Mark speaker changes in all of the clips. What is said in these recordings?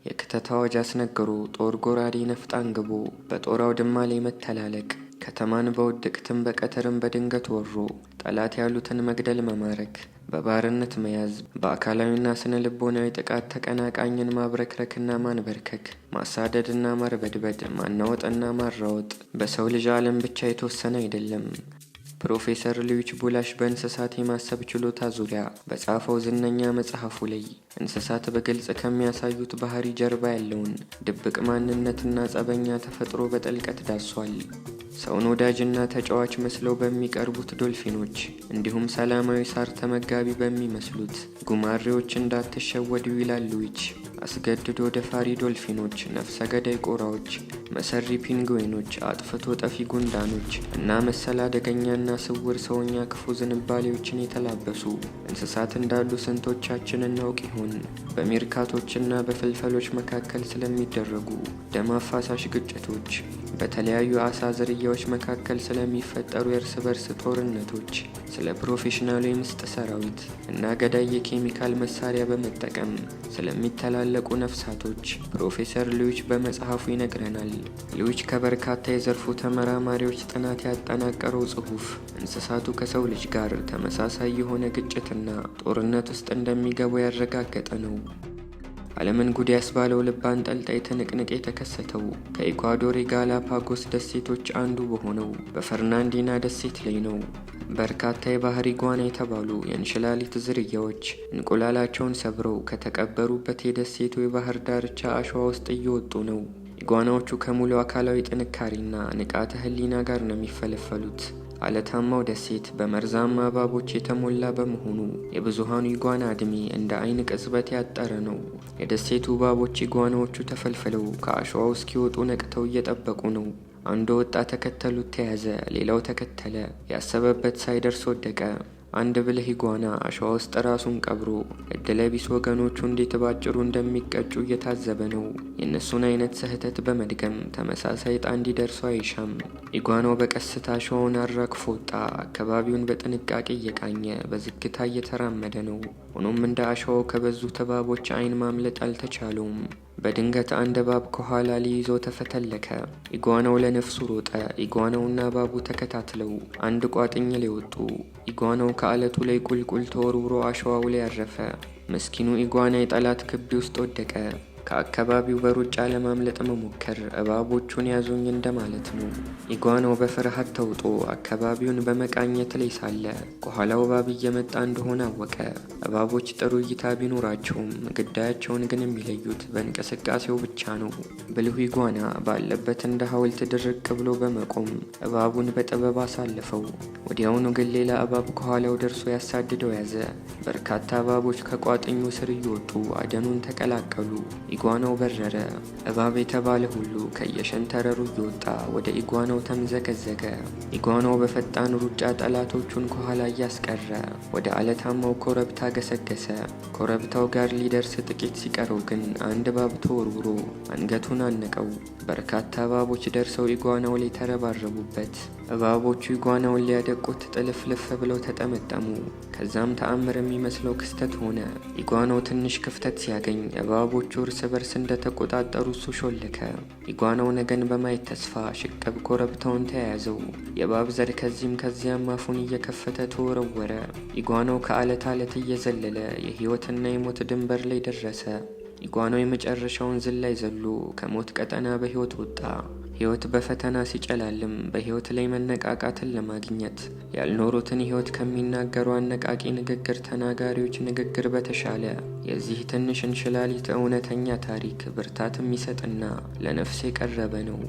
Speaker 1: የክተት አዋጅ አስነግሮ ጦር ጎራዴ ነፍጥ አንግቦ በጦር አውድማ ላይ መተላለቅ፣ ከተማን በውድቅትም በቀትርም በድንገት ወሮ ጠላት ያሉትን መግደል፣ መማረክ፣ በባርነት መያዝ፣ በአካላዊና ስነ ልቦናዊ ጥቃት ተቀናቃኝን ማብረክረክና ማንበርከክ፣ ማሳደድና ማርበድበድ፣ ማናወጥና ማራወጥ በሰው ልጅ ዓለም ብቻ የተወሰነ አይደለም። ፕሮፌሰር ሉዊች ቡላሽ በእንስሳት የማሰብ ችሎታ ዙሪያ በጻፈው ዝነኛ መጽሐፉ ላይ እንስሳት በግልጽ ከሚያሳዩት ባህሪ ጀርባ ያለውን ድብቅ ማንነትና ጸበኛ ተፈጥሮ በጥልቀት ዳሷል። ሰውን ወዳጅና ተጫዋች መስለው በሚቀርቡት ዶልፊኖች እንዲሁም ሰላማዊ ሳር ተመጋቢ በሚመስሉት ጉማሬዎች እንዳትሸወዱ ይላል ሉዊች። አስገድዶ ደፋሪ ዶልፊኖች፣ ነፍሰ ገዳይ ቆራዎች፣ መሰሪ ፒንግዌኖች፣ አጥፍቶ ጠፊ ጉንዳኖች እና መሰል አደገኛና ስውር ሰውኛ ክፉ ዝንባሌዎችን የተላበሱ እንስሳት እንዳሉ ስንቶቻችን እናውቅ ይሆን? በሚርካቶችና በፍልፈሎች መካከል ስለሚደረጉ ደም አፋሳሽ ግጭቶች፣ በተለያዩ አሳ ዝርያዎች መካከል ስለሚፈጠሩ የእርስ በርስ ጦርነቶች፣ ስለ ፕሮፌሽናሉ የምስጥ ሰራዊት እና ገዳይ የኬሚካል መሳሪያ በመጠቀም ስለሚተላለቁ ነፍሳቶች ፕሮፌሰር ሉዊች በመጽሐፉ ይነግረናል። ሉዊች ከበርካታ የዘርፉ ተመራማሪዎች ጥናት ያጠናቀረው ጽሑፍ እንስሳቱ ከሰው ልጅ ጋር ተመሳሳይ የሆነ ግጭትና ጦርነት ውስጥ እንደሚገቡ ያረጋገጠ ነው። ዓለምን ጉድ ያስባለው ልብ አንጠልጣይ ትንቅንቅ የተከሰተው ከኢኳዶር የጋላፓጎስ ደሴቶች አንዱ በሆነው በፈርናንዲና ደሴት ላይ ነው። በርካታ የባህር ኢጓና የተባሉ የእንሽላሊት ዝርያዎች እንቁላላቸውን ሰብረው ከተቀበሩበት የደሴቱ የባህር ዳርቻ አሸዋ ውስጥ እየወጡ ነው። ኢጓናዎቹ ከሙሉ አካላዊ ጥንካሬና ንቃተ ሕሊና ጋር ነው የሚፈለፈሉት። አለታማው ደሴት በመርዛማ እባቦች የተሞላ በመሆኑ የብዙሃኑ ኢጓና ዕድሜ እንደ አይን ቅጽበት ያጠረ ነው። የደሴቱ እባቦች ኢጓናዎቹ ተፈልፍለው ከአሸዋው እስኪወጡ ነቅተው እየጠበቁ ነው። አንዱ ወጣ፣ ተከተሉት፣ ተያዘ። ሌላው ተከተለ፣ ያሰበበት ሳይደርስ ወደቀ። አንድ ብልህ ኢጓና አሸዋ ውስጥ ራሱን ቀብሮ እድለቢስ ወገኖቹ እንዴት ባጭሩ እንደሚቀጩ እየታዘበ ነው። የእነሱን አይነት ስህተት በመድገም ተመሳሳይ ዕጣ እንዲደርሱ አይሻም። ኢጓናው በቀስታ አሸዋውን አራግፎ ወጣ። አካባቢውን በጥንቃቄ እየቃኘ በዝግታ እየተራመደ ነው። ሆኖም እንደ አሸዋው ከበዙት እባቦች አይን ማምለጥ አልተቻለውም። በድንገት አንድ እባብ ከኋላ ሊይዘው ተፈተለከ። ኢጓናው ለነፍሱ ሮጠ። ኢጓናውና እባቡ ተከታትለው አንድ ቋጥኝ ላይ ወጡ። ኢጓናው ከአለቱ ላይ ቁልቁል ተወርውሮ አሸዋው ላይ አረፈ። ምስኪኑ ኢጓና የጠላት ክቢ ውስጥ ወደቀ። ከአካባቢው በሩጫ ለማምለጥ መሞከር እባቦቹን ያዙኝ እንደማለት ነው። ኢጓናው በፍርሃት ተውጦ አካባቢውን በመቃኘት ላይ ሳለ ከኋላው እባብ እየመጣ እንደሆነ አወቀ። እባቦች ጥሩ እይታ ቢኖራቸውም ግዳያቸውን ግን የሚለዩት በእንቅስቃሴው ብቻ ነው። ብልሁ ኢጓና ባለበት እንደ ሐውልት ድርቅ ብሎ በመቆም እባቡን በጥበብ አሳለፈው። ወዲያውኑ ግን ሌላ እባብ ከኋላው ደርሶ ያሳድደው ያዘ። በርካታ እባቦች ከቋጥኙ ስር እየወጡ አደኑን ተቀላቀሉ። ኢጓናው በረረ። እባብ የተባለ ሁሉ ከየሸንተረሩ እየወጣ ወደ ኢጓናው ተምዘገዘገ። ኢጓናው በፈጣን ሩጫ ጠላቶቹን ከኋላ እያስቀረ ወደ አለታማው ኮረብታ ገሰገሰ። ኮረብታው ጋር ሊደርስ ጥቂት ሲቀረው ግን አንድ እባብ ተወርውሮ አንገቱን አነቀው። በርካታ እባቦች ደርሰው ኢጓናው ላይ ተረባረቡበት። እባቦቹ ኢጓናውን ሊያደቁት ጥልፍልፍ ብለው ተጠመጠሙ። ከዛም ተአምር የሚመስለው ክስተት ሆነ። ኢጓናው ትንሽ ክፍተት ሲያገኝ እባቦቹ እርስ በርስ እንደተቆጣጠሩ እሱ ሾለከ። ኢጓናው ነገን በማየት ተስፋ ሽቅብ ኮረብታውን ተያያዘው። የእባብ ዘር ከዚህም ከዚያም አፉን እየከፈተ ተወረወረ። ኢጓናው ከአለት አለት እየዘለለ የህይወትና የሞት ድንበር ላይ ደረሰ። ኢጓናው የመጨረሻውን ዝላይ ዘሎ ከሞት ቀጠና በህይወት ወጣ። ህይወት በፈተና ሲጨላልም በህይወት ላይ መነቃቃትን ለማግኘት ያልኖሩትን ህይወት ከሚናገሩ አነቃቂ ንግግር ተናጋሪዎች ንግግር በተሻለ የዚህ ትንሽ እንሽላሊት እውነተኛ ታሪክ ብርታት የሚሰጥና ለነፍስ የቀረበ ነው።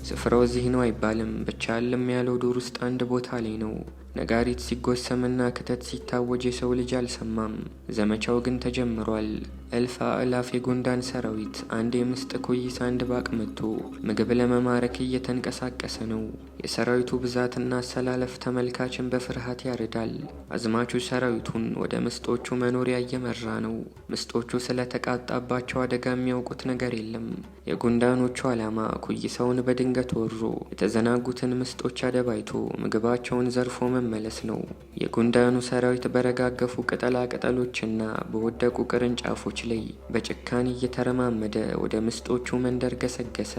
Speaker 1: ስፍራው እዚህ ነው አይባልም፣ ብቻ እልም ያለው ዱር ውስጥ አንድ ቦታ ላይ ነው። ነጋሪት ሲጎሰምና ክተት ሲታወጅ የሰው ልጅ አልሰማም። ዘመቻው ግን ተጀምሯል። እልፍ አእላፍ የጉንዳን ሰራዊት አንድ የምስጥ ኩይሳ አንድ ባቅ መጥቶ ምግብ ለመማረክ እየተንቀሳቀሰ ነው። የሰራዊቱ ብዛትና አሰላለፍ ተመልካችን በፍርሃት ያርዳል። አዝማቹ ሰራዊቱን ወደ ምስጦቹ መኖሪያ እየመራ ነው። ምስጦቹ ስለተቃጣባቸው አደጋ የሚያውቁት ነገር የለም። የጉንዳኖቹ ዓላማ ኩይሳውን በድንገት በድንገት ወሮ የተዘናጉትን ምስጦች አደባይቶ ምግባቸውን ዘርፎ መመለስ ነው። የጉንዳኑ ሰራዊት በረጋገፉ ቅጠላ ቅጠሎችና በወደቁ ቅርንጫፎች ላይ በጭካኔ እየተረማመደ ወደ ምስጦቹ መንደር ገሰገሰ።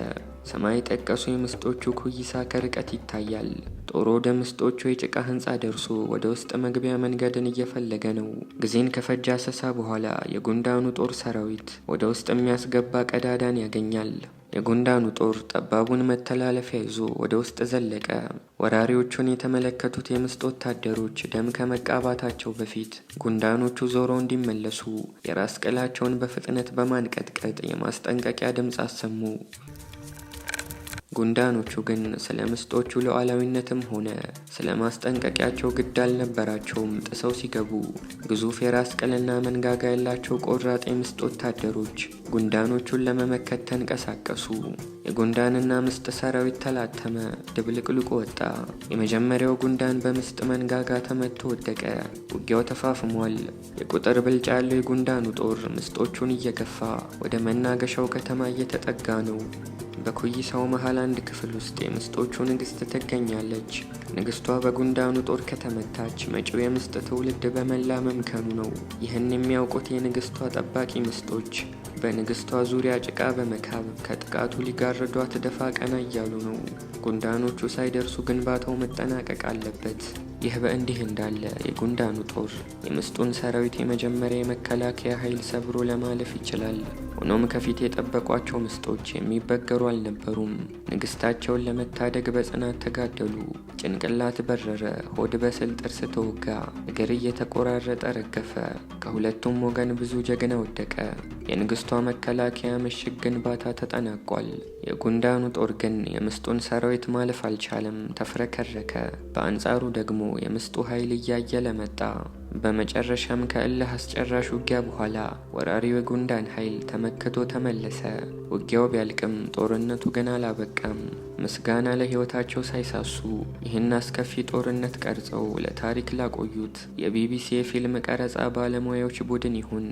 Speaker 1: ሰማይ ጠቀሱ የምስጦቹ ኩይሳ ከርቀት ይታያል። ጦሩ ወደ ምስጦቹ የጭቃ ህንፃ ደርሶ ወደ ውስጥ መግቢያ መንገድን እየፈለገ ነው። ጊዜን ከፈጀ አሰሳ በኋላ የጉንዳኑ ጦር ሰራዊት ወደ ውስጥ የሚያስገባ ቀዳዳን ያገኛል። የጉንዳኑ ጦር ጠባቡን መተላለፊያ ይዞ ወደ ውስጥ ዘለቀ። ወራሪዎቹን የተመለከቱት የምስጥ ወታደሮች ደም ከመቃባታቸው በፊት ጉንዳኖቹ ዞረው እንዲመለሱ የራስ ቅላቸውን በፍጥነት በማንቀጥቀጥ የማስጠንቀቂያ ድምፅ አሰሙ። ጉንዳኖቹ ግን ስለ ምስጦቹ ሉዓላዊነትም ሆነ ስለ ማስጠንቀቂያቸው ግድ አልነበራቸውም። ጥሰው ሲገቡ ግዙፍ የራስ ቅልና መንጋጋ ያላቸው ቆራጥ የምስጥ ወታደሮች ጉንዳኖቹን ለመመከት ተንቀሳቀሱ። የጉንዳንና ምስጥ ሰራዊት ተላተመ፣ ድብልቅልቁ ወጣ። የመጀመሪያው ጉንዳን በምስጥ መንጋጋ ተመቶ ወደቀ። ውጊያው ተፋፍሟል። የቁጥር ብልጫ ያለው የጉንዳኑ ጦር ምስጦቹን እየገፋ ወደ መናገሻው ከተማ እየተጠጋ ነው። በኩይሳው መሃል አንድ ክፍል ውስጥ የምስጦቹ ንግስት ትገኛለች። ንግስቷ በጉንዳኑ ጦር ከተመታች መጪው የምስጥ ትውልድ በመላ መምከኑ ነው። ይህን የሚያውቁት የንግስቷ ጠባቂ ምስጦች በንግስቷ ዙሪያ ጭቃ በመካብ ከጥቃቱ ሊጋርዷት ደፋ ቀና እያሉ ነው። ጉንዳኖቹ ሳይደርሱ ግንባታው መጠናቀቅ አለበት። ይህ በእንዲህ እንዳለ የጉንዳኑ ጦር የምስጡን ሰራዊት የመጀመሪያ የመከላከያ ኃይል ሰብሮ ለማለፍ ይችላል። ሆኖም ከፊት የጠበቋቸው ምስጦች የሚበገሩ አልነበሩም። ንግስታቸውን ለመታደግ በጽናት ተጋደሉ። ጭንቅላት በረረ፣ ሆድ በስል ጥርስ ተወጋ፣ እግር እየተቆራረጠ ረገፈ። ከሁለቱም ወገን ብዙ ጀግና ወደቀ። የንግስቷ መከላከያ ምሽግ ግንባታ ተጠናቋል። የጉንዳኑ ጦር ግን የምስጡን ሰራዊት ማለፍ አልቻለም፣ ተፍረከረከ። በአንጻሩ ደግሞ የምስጡ ኃይል እያየለ መጣ። በመጨረሻም ከእልህ አስጨራሽ ውጊያ በኋላ ወራሪው የጉንዳን ኃይል ተመክቶ ተመለሰ። ውጊያው ቢያልቅም ጦርነቱ ግን አላበቃም። ምስጋና ለሕይወታቸው ሳይሳሱ ይህን አስከፊ ጦርነት ቀርጸው ለታሪክ ላቆዩት የቢቢሲ የፊልም ቀረጻ ባለሙያዎች ቡድን ይሁን።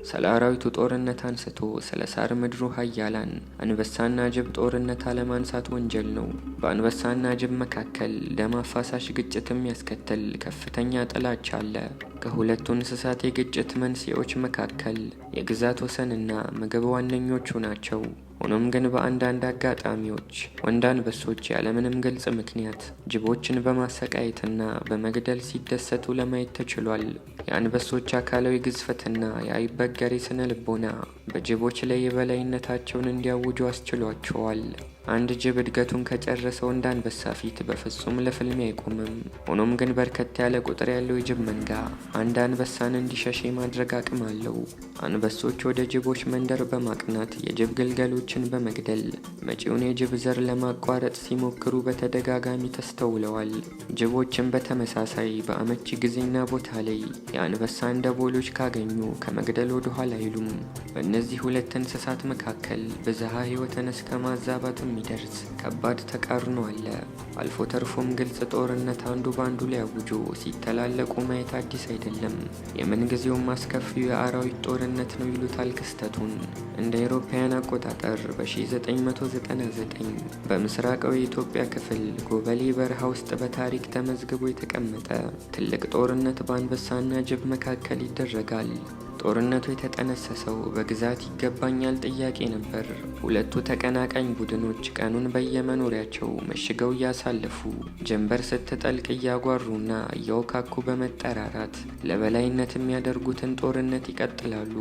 Speaker 1: ስለ አራዊቱ ጦርነት አንስቶ ስለ ሳር ምድሩ ሀያላን አንበሳና ጅብ ጦርነት አለማንሳት ወንጀል ነው። በአንበሳና ጅብ መካከል ደም አፋሳሽ ግጭት የሚያስከትል ከፍተኛ ጥላቻ አለ። ከሁለቱ እንስሳት የግጭት መንስኤዎች መካከል የግዛት ወሰንና ምግብ ዋነኞቹ ናቸው። ሆኖም ግን በአንዳንድ አጋጣሚዎች ወንድ አንበሶች ያለምንም ግልጽ ምክንያት ጅቦችን በማሰቃየትና በመግደል ሲደሰቱ ለማየት ተችሏል። የአንበሶች አካላዊ ግዝፈትና የአይበገሬ ስነ ልቦና በጅቦች ላይ የበላይነታቸውን እንዲያውጁ አስችሏቸዋል። አንድ ጅብ እድገቱን ከጨረሰ ወንድ አንበሳ ፊት በፍጹም ለፍልሚያ አይቆምም። ሆኖም ግን በርከት ያለ ቁጥር ያለው የጅብ መንጋ አንድ አንበሳን እንዲሸሽ የማድረግ አቅም አለው። አንበሶች ወደ ጅቦች መንደር በማቅናት የጅብ ግልገሎችን በመግደል መጪውን የጅብ ዘር ለማቋረጥ ሲሞክሩ በተደጋጋሚ ተስተውለዋል። ጅቦችን በተመሳሳይ በአመቺ ጊዜና ቦታ ላይ የአንበሳን ደቦሎች ካገኙ ከመግደል ወደ ኋላ አይሉም። በእነዚህ ሁለት እንስሳት መካከል ብዝሃ ሕይወትን እስከ ማዛባት የሚደርስ ከባድ ተቃርኖ አለ። አልፎ ተርፎም ግልጽ ጦርነት አንዱ በአንዱ ላይ አውጆ ሲተላለቁ ማየት አዲስ አይደለም። የምንጊዜውም አስከፊው የአራዊት ጦርነት ነው ይሉታል ክስተቱን። እንደ አውሮፓውያን አቆጣጠር በ1999 በምስራቃዊ የኢትዮጵያ ክፍል ጎበሌ በረሃ ውስጥ በታሪክ ተመዝግቦ የተቀመጠ ትልቅ ጦርነት በአንበሳና ጅብ መካከል ይደረጋል። ጦርነቱ የተጠነሰሰው በግዛት ይገባኛል ጥያቄ ነበር። ሁለቱ ተቀናቃኝ ቡድኖች ቀኑን በየመኖሪያቸው መሽገው እያሳለፉ ጀንበር ስትጠልቅ እያጓሩና እያውካኩ በመጠራራት ለበላይነት የሚያደርጉትን ጦርነት ይቀጥላሉ።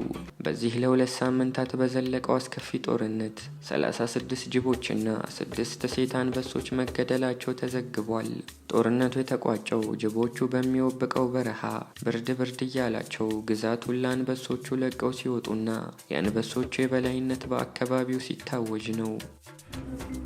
Speaker 1: በዚህ ለ2 ሳምንታት በዘለቀው አስከፊ ጦርነት 36 ጅቦችና 6 ሴት አንበሶች መገደላቸው ተዘግቧል። ጦርነቱ የተቋጨው ጅቦቹ በሚወብቀው በረሃ ብርድ ብርድ እያላቸው ግዛቱን ለአንበሶቹ ለቀው ሲወጡና የአንበሶቹ የበላይነት በአካባቢው ሲታወጅ ነው።